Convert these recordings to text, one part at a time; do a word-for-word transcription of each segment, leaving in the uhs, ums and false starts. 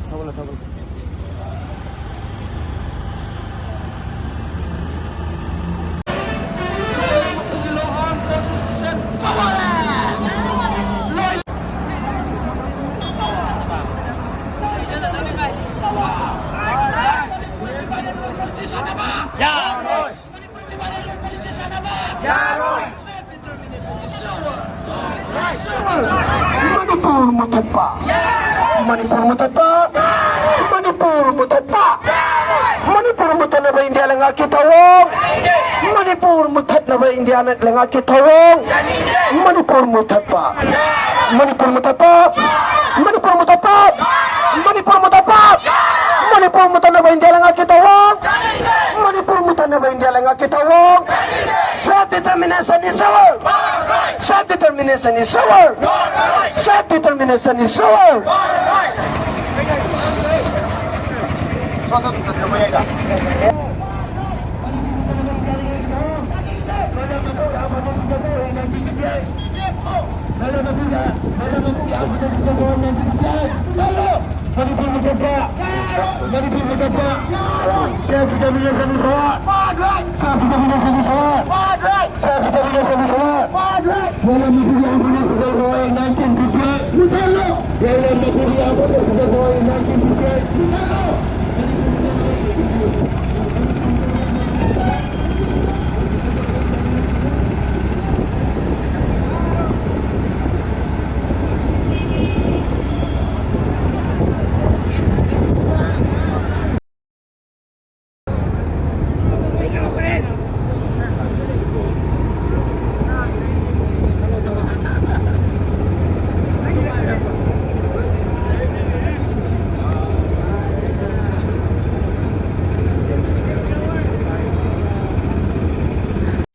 ꯊꯧꯒꯠꯂꯣ, ꯊꯧꯒꯠꯂꯣ꯫ ꯌꯥꯔꯣꯏ! ꯌꯥꯔꯣꯏ! ꯃꯅꯤꯄꯨꯔ ꯃꯨꯊꯠꯄ! ꯃꯅꯤꯄꯨꯔ ꯃꯨꯊꯠꯄ! ꯃꯅꯤꯄꯨꯔ ꯃꯨꯊꯠꯄ! ꯃꯅꯤꯄꯨꯔ ꯃꯨꯊꯠꯅꯕ ꯏꯟꯗꯤꯌꯥ ꯂꯩꯉꯥꯛꯀꯤ ꯊꯧꯑꯣꯡ! ꯃꯅꯤꯄꯨꯔ ꯃꯨꯊꯠꯅꯕ ꯏꯟꯗꯤꯌꯥ ꯂꯩꯉꯥꯛꯀꯤ ꯊꯧꯑꯣꯡ! ꯃꯅꯤꯄꯨꯔ ꯃꯨꯊꯠꯄ! ꯃꯅꯤꯄꯨꯔ ꯃꯨꯊꯠꯄ! ꯃꯅꯤꯄꯨꯔ ꯃꯨꯊꯠꯄ! ꯃꯅꯤꯄꯨꯔ ꯃꯨꯊꯠꯄ! ꯃꯅꯤꯄꯨꯔ ꯃꯨꯊꯠꯅꯕ ꯏꯟꯗꯤꯌꯥ ꯂꯩꯉꯥꯛꯀꯤ ꯊꯧꯑꯣꯡ! ꯃꯅꯤꯄꯨꯔ ꯃꯨꯊꯠꯅꯕ ꯏꯟꯗꯤꯌꯥ ꯂꯩꯉꯥꯛꯀꯤ ꯊꯧꯑꯣꯡ! Self determination is our! Self determination is our! Self determination is our! Manipur ꯃꯨꯊꯠꯄ! ꯃꯅꯤꯄꯨꯔ ꯃꯨꯊꯠꯄ! Self determination is our! Self determination is our! Self determination is our! Nineteen fifty-eight! ꯃꯨꯊꯠꯂꯣ!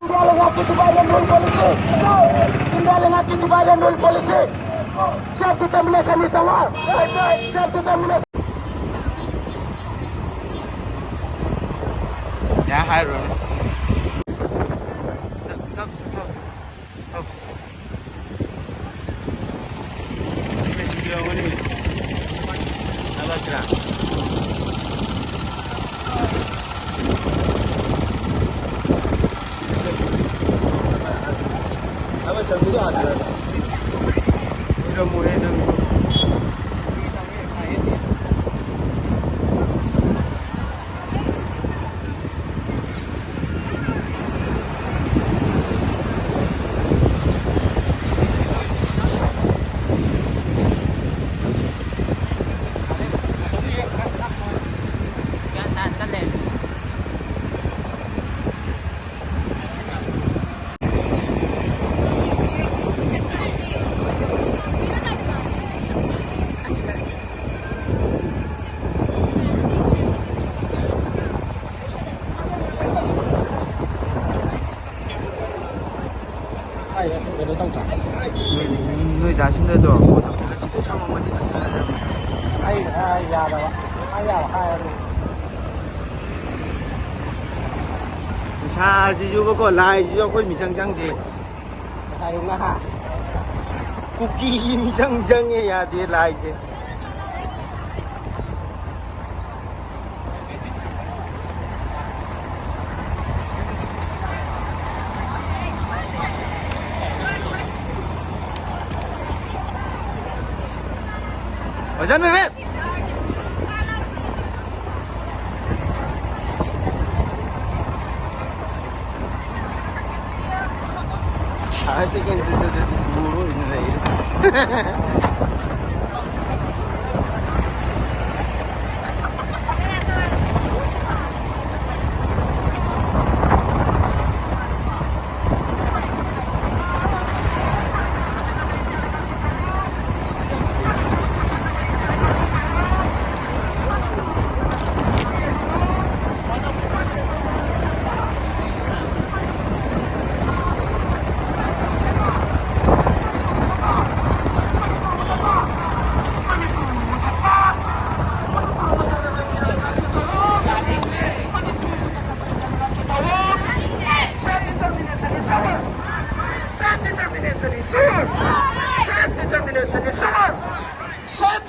ꯏꯟꯗꯤꯌꯥ ꯂꯩꯉꯥꯛꯀꯤ divide and rule policy! India ꯂꯩꯉꯥꯛꯀꯤ divide and rule policy! Self determination is our! Self determination! ꯌꯥ ꯍꯥꯏꯔꯨꯔꯅꯨ꯫ ꯇꯞ, ꯇꯞ, ꯇꯞ, ꯇꯞ꯫ ꯇꯞ꯫ ꯁꯤꯗꯤ ꯌꯥꯎꯒꯅꯤ꯫ ꯆꯠꯁꯤꯔꯥ? ꯑꯃ ꯆꯪꯕꯗꯣ ꯍꯥꯟꯅ ꯑꯣꯏꯔꯝꯃꯣꯏꯍꯦ ꯅꯪ꯫ ꯒ꯭ꯌꯥꯟ ꯇꯥꯅ ꯆꯠꯂꯦ꯫ ꯀꯩꯅꯣ ꯇꯧꯗ꯭ꯔꯥ? ꯅꯣꯏ, ꯅꯣꯏ ꯆꯥꯁꯤꯟꯗꯗꯣ ꯐꯣꯟ ꯇꯧꯁꯤꯜꯂ ꯁꯤꯗ ꯁꯪꯉꯝꯃꯗꯤ ꯐꯖꯅ꯫ ꯑꯩ ꯍꯥꯏ ꯌꯥꯗꯕ꯫ ꯍꯥꯏ ꯌꯥꯕ ꯍꯥꯏꯔꯅꯤ꯫ ꯄꯩꯁꯥꯁꯤꯁꯨꯕꯀꯣ, ꯂꯥꯏꯁꯤꯁꯨ ꯑꯩꯈꯣꯏ ꯃꯤꯆꯪ ꯆꯪꯗꯦ꯫ ꯉꯁꯥꯏ ꯑꯌꯨꯛꯅ ꯍꯥ? ꯀꯨꯀꯤꯒꯤ ꯃꯤꯆꯪ ꯆꯪꯉꯦ, ꯌꯥꯗꯦ ꯂꯥꯏꯁꯦ꯫ ꯐꯖꯅ ꯔꯦꯁ꯫ ꯍꯥꯏꯌꯔ ꯁꯦꯀꯦꯟꯗꯔꯤꯗꯗꯤ ꯕꯣꯔ ꯑꯣꯏꯅ ꯂꯩꯔꯦ꯫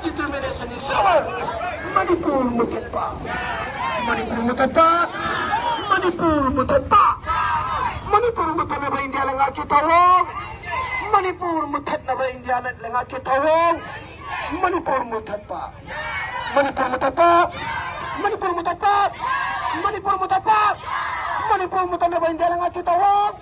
Discrimination is over. ꯃꯅꯤꯄꯨꯔ ꯃꯨꯊꯠꯄ꯫ ꯃꯅꯤꯄꯨꯔ ꯃꯨꯊꯠꯄ꯫ ꯃꯅꯤꯄꯨꯔ ꯃꯨꯊꯠꯄ꯫ ꯃꯅꯤꯄꯨꯔ ꯃꯨꯊꯠꯅꯕ ꯏꯟꯗꯤꯌꯥ ꯂꯩꯉꯥꯛꯀꯤ ꯊꯧꯑꯣꯡ꯫ ꯃꯅꯤꯄꯨꯔ ꯃꯨꯊꯠꯅꯕ ꯏꯟꯗꯤꯌꯥ ꯂꯩꯉꯥꯛꯀꯤ ꯊꯧꯑꯣꯡ꯫ ꯃꯅꯤꯄꯨꯔ ꯃꯨꯊꯠꯄ꯫ ꯃꯅꯤꯄꯨꯔ ꯃꯨꯊꯠꯄ꯫ ꯃꯅꯤꯄꯨꯔ ꯃꯨꯊꯠꯄ꯫ ꯃꯅꯤꯄꯨꯔ ꯃꯨꯊꯠꯄ꯫ ꯃꯅꯤꯄꯨꯔ ꯃꯨꯊꯠꯅꯕ ꯏꯟꯗꯤꯌꯥ ꯂꯩꯉꯥꯛꯀꯤ ꯊꯧꯑꯣꯡ꯫